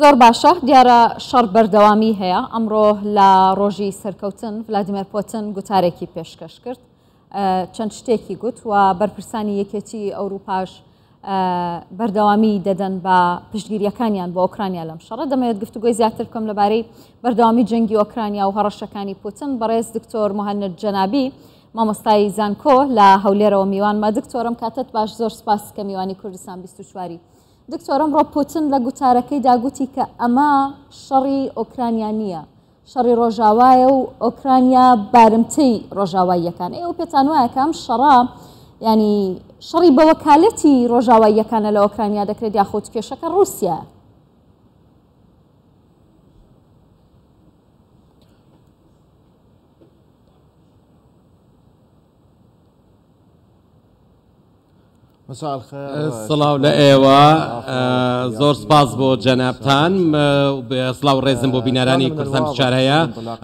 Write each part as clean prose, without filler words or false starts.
زۆر باشە، دیارە شەڕ بەردەوامی هەیە. ئەمڕۆ لە ڕۆژی سەرکەوتن ڤلادیمێر پۆتن گوتارێکی پێشکەش کرد، چەند شتێکی گوت و بەرپرسانی یەکێتی ئەوروپاش بەردەوامی دەدەن بە پشتگیریەکانیان بۆ ئۆکرانیا لەم شەڕە. دەمەوێت گفتوگۆی زیاتر بکەم لەبارەی بەردەوامی جەنگی ئۆکرانیا و هەڕەشەکانی پوتن. بەڕێز دکتۆر مهند جەنابی مامۆستای زانکۆ لە هەولێرەوە میوانمە. دکتۆرم کاتت باش، زۆر سپاس کە میوانی کوردستان 24. دکتۆر، ئەمڕۆ پوتن لە گوتارەکەیدا گوتی کە ئەمە شەڕی ئۆکرانیا نییە، شەڕی ڕۆژاوایە و ئۆکرانیا بارمتەی ڕۆژاواییەکان. ئێوە پێتان وایە کە ئەم شەڕە ینی شەڕی بە وەکالەتی ڕۆژاواییەکانە لە ئۆکرانیا دەکرێت یاخود کێشەکە ڕووسیا؟ سڵاو لە ئێوە، زۆر سپاس بۆ جەنابتان، سڵاو ڕێزم بۆ بینەرانی کوردستان 24 هەیە.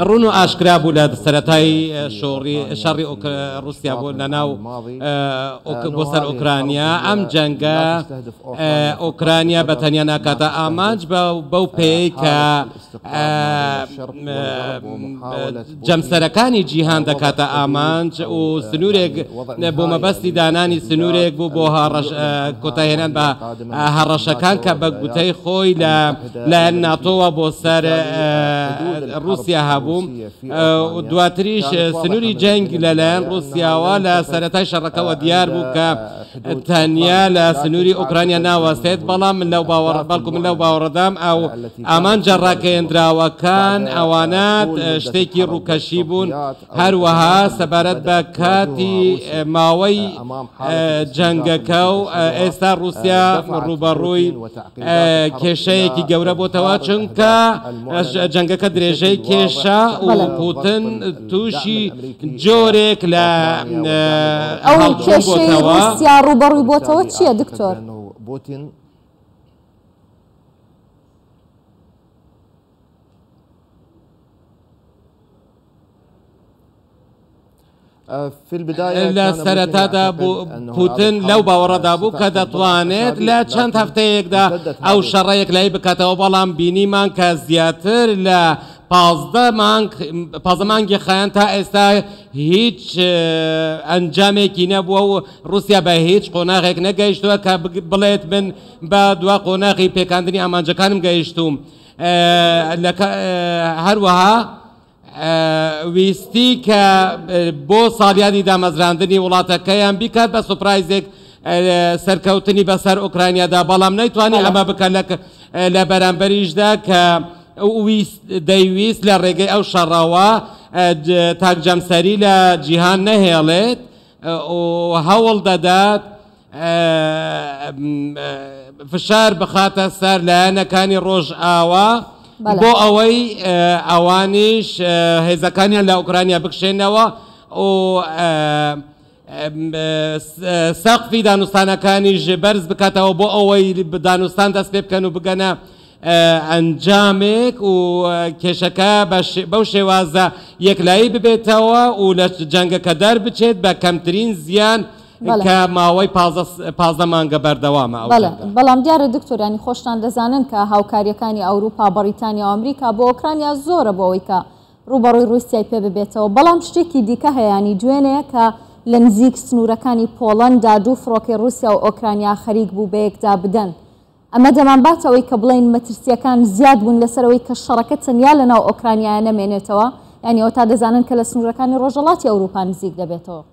ڕوون و ئاشکرا بوو لە سەرەتای شۆڕی شەڕی ڕوسیا بۆ لەناو بۆ سەر ئۆکرانیا، ئەم جەنگە ئۆکرانیا بە تەنیا ناکاتە ئامانج، بەو پێی کە جەمسەرەکانی جیهان دەکاتە ئامانج و سنوورێک بۆ مەبەستی دانانی سنوورێک بوو بۆ کۆتایهێنان بە هەڕەشەکان کە بە گوتەی خۆی لە لایەن ناتۆوە بۆ سەر رووسیا هەبوو. دواتریش سنووری جەنگ لەلایەن رووسیاوە لە سەرەتای شەڕەکەوە دیار بوو کە تەنیا لە سنووری ئۆکرانیا ناوەستێت، بەڵام من لەو باوەڕ بەڵکو من لەو باوەڕەدام ئەو ئامانجە ڕاگەیەندراوەکان ئەوانە شتێکی ڕووکەشی بوون. هەروەها سەبارەت بە کاتی ماوەی جەنگەکە و ئێستا ڕووسیا ڕووبەڕووی کێشەیەکی گەورە بۆتەوە، چونکە جەنگەکە درێژەی کێشا و پوتن تووشی جۆرێک لە ئەو کێشەی ڕووسیا ڕووبەڕووی بۆتەوە چییە دکتۆر؟ لە سەرەتادا پوتن لەو باوەڕەدا بوو کە دەتوانێت لە چەند هەفتەیەکدا ئەو شەڕە یەکلایی بکاتەوە، بەڵام بینیمان کە زیاتر لە 15 مانگ 15 مانگی خایەن تا ئێستا هیچ ئەنجامێکی نەبووە و رووسیا بە هیچ قۆناغێک نەگەیشتووە کە بڵێت من بە دوا قۆناغی پێکاندنی ئامانجەکانم گەیشتوم. هەروەها ویستی کە بۆ ساڵیادی دامەزراندنی وڵاتەکەیان بیکات بە سوپرایزێک سەرکەوتنی بەسەر ئۆکرانیادا، بەڵام نەیتوانی ئەمە بکە. لە بەرامبەریشدا کە دەیویست لە ڕێگەی ئەو شەڕەوە تاکجەمسەری لە جیهان نەهێڵێت و هەوڵ دەدات فشار بخاتە سەر لایەنەکانی ڕۆژئاوا بۆ ئەوەی ئەوانیش هێزەکانیان لە ئۆکرانیا بکشێنەوە و سەقفی دانوستانەکانیش بەرز بکاتەوە بۆ ئەوەی دانوستان دەست پێ بکەن و بگەنە ئەنجامێک و کێشەکە بەو شێوازە یەکلایی ببێتەوە و لە جەنگەکە دەربچێت بە کەمترین زیان کە ماوەی 15 مانگە بەردەوامە. بەڵام دیارە دکتۆر، ینی خۆشتان دەزانن کە هاوکاریەکانی ئەوروپا، بەریتانیا و ئەمریکا بۆ ئۆکرانیا زۆرە بۆ ئەوەی کە ڕووبەڕووی ڕووسیای پێ ببێتەوە. بەڵام شتێکی دیکە هەیەیانی دوێنێ کە لە نزیک سنوورەکانی پۆڵەندا دوو فڕۆکەی ڕووسیا و ئۆکرانیا خەریک بوو بەیەکدا بدەن. ئەمە دەمانباتەوەی کە بڵێین مەترسیەکان زیاد بوون لەسەرەوەی کە شەڕەکە تەنیا لەناو ئۆکرانیایە نەمێنێتەوە، یعنی ئەوە تا دەزانن کە لە سنوورەکانی ڕۆژهەڵاتی ئەوروپا نزیک دەبێتەوە.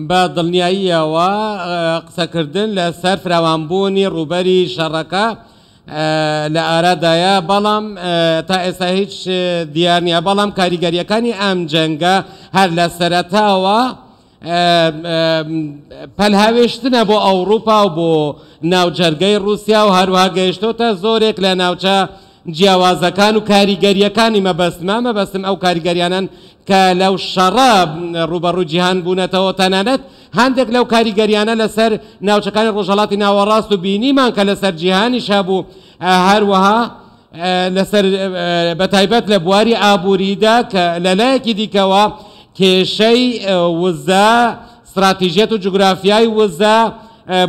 بە دڵنیاییەوە قسەکردن لەسەر فراوانبوونی ڕووبەری شەڕەکە لە ئارادایە، بەڵام تا ئێستا هیچ دیار نییە. بەڵام کاریگەریەکانی ئەم جەنگە هەر لە سەرەتاوە پەلهاوێشتنە بۆ ئەوروپا و بۆ ناوجەرگەی رووسیا و هەروەها گەیشتۆتە زۆرێک لە ناوچە جیاوازەکان و کاریگەریەکانی مەبەستم ئەو کاریگەریانن کە لەو شەڕە ڕووبەڕوو جیهان بوونەتەوە. تەنانەت هەندێک لەو کاریگەریانە لەسەر ناوچەکانی ڕۆژهەڵاتی ناوەڕاست و بینیمان کە لەسەر جیهانیش هەبوو. هەروەها لەسەر بەتایبەت لە بواری ئابووریدا کە لەلایەکی دیکەوە کێشەی وزە، ستراتیژیەت و جوگرافیای وزە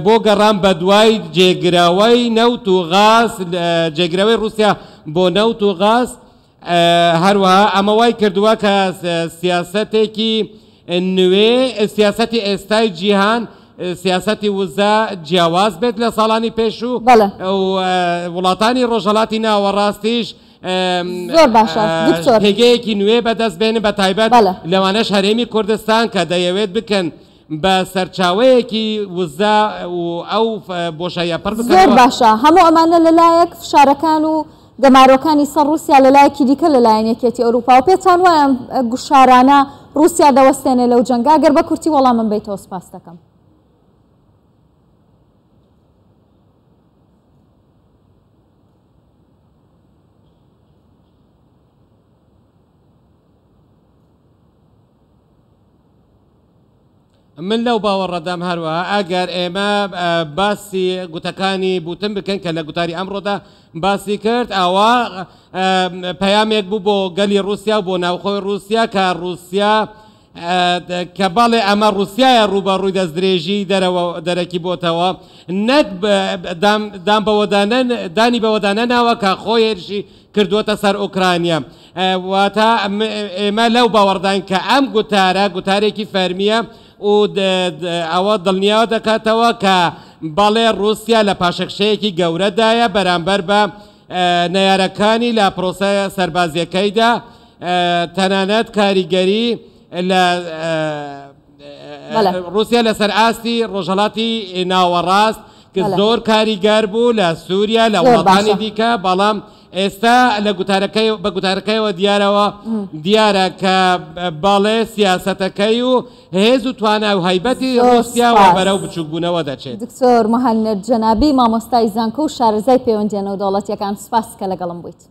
بۆ گەڕان بەدوای جێگرەوەی نەوت و غاز، جێگرەوەی ڕووسیا بۆ نەوت و غاز، هەروەها ئەمە وای کردووە کە سیاسەتێکی نوێ، سیاسەتی ئێستای جیهان، سیاسەتی وزە جیاواز بێت لە ساڵانی پێشوو و وڵاتانی ڕۆژهەڵاتی ناوەڕاستیش زۆر باشە دکتۆر پێگەیەکی نوێ بەدەست بێنن، بە تایبەت لەوانەش هەرێمی کوردستان کە دەیەوێت بکەن بە سەرچاوەیەکی وزە و ئەو بۆشاییە پڕ بکەنەوە. زۆر باشە، هەموو ئەمانە لەلایەک، فشارەکان و گەمارۆکانی سەر ڕووسیا لەلایەکی دیکە لەلایەن یەکێتی ئەوروپاوە، پێتان وایە ئەم گوشارانە ڕووسیا دەوەستێنێ لەو جەنگە؟ گەر بە کورتی وەڵامم بەیتەوە سوپاست دەکەم. من لەو باوەڕەدام هەروەها ئەگەر ئێمە باسی گوتەکانی بوتن بکەین کە لە گوتاری ئەمڕۆدا باسی کرد، ئەوە پەیامێک بوو بۆ گەلی ڕووسیا و بۆ ناوخۆی ڕووسیا کە ڕووسیا کە بەڵێ ئەمە ڕووسیایە ڕووبەڕووی دەستدرێژی دەرەوە دەرەکی بۆتەوە، نەک دان بەوەدا دانی بەوەدا نەناوە کە خۆی هێرشی کردووەتە سەر ئۆکرانیا. واتە ئێمە لەو باوەڕداین کە ئەم گوتارە گوتارێکی فەرمییە و ئەوە دڵنیا دەکاتەوە کە بەڵێ ڕووسیا لە پاشەکشەیەکی گەورەدایە بەرامبەر بە نەیارەکانی لە پرۆسە سەربازیەکەیدا، تەنانەت کاریگەری لە ڕووسیا لەسەر ئاستی ڕۆژهەڵاتی ناوەڕاست کە زۆر کاریگەر بوو لە سووریا لە وڵاتانی دیکە، بەڵام ئێستا لە گوتارەکەی بە گوتارەکەیەوە دیارەوە دیارە کە بەڵێ سیاسەتەکەی و هێز و توانا و هەیبەتی ڕووسیاوە بەرەو بچووکبوونەوە دەچێت. دکتۆر مهند جەنابی مامۆستای زانکۆ و شارەزای پەیوەندییە نێودەوڵەتییەکان سوپاس کە لەگەڵم بوویت.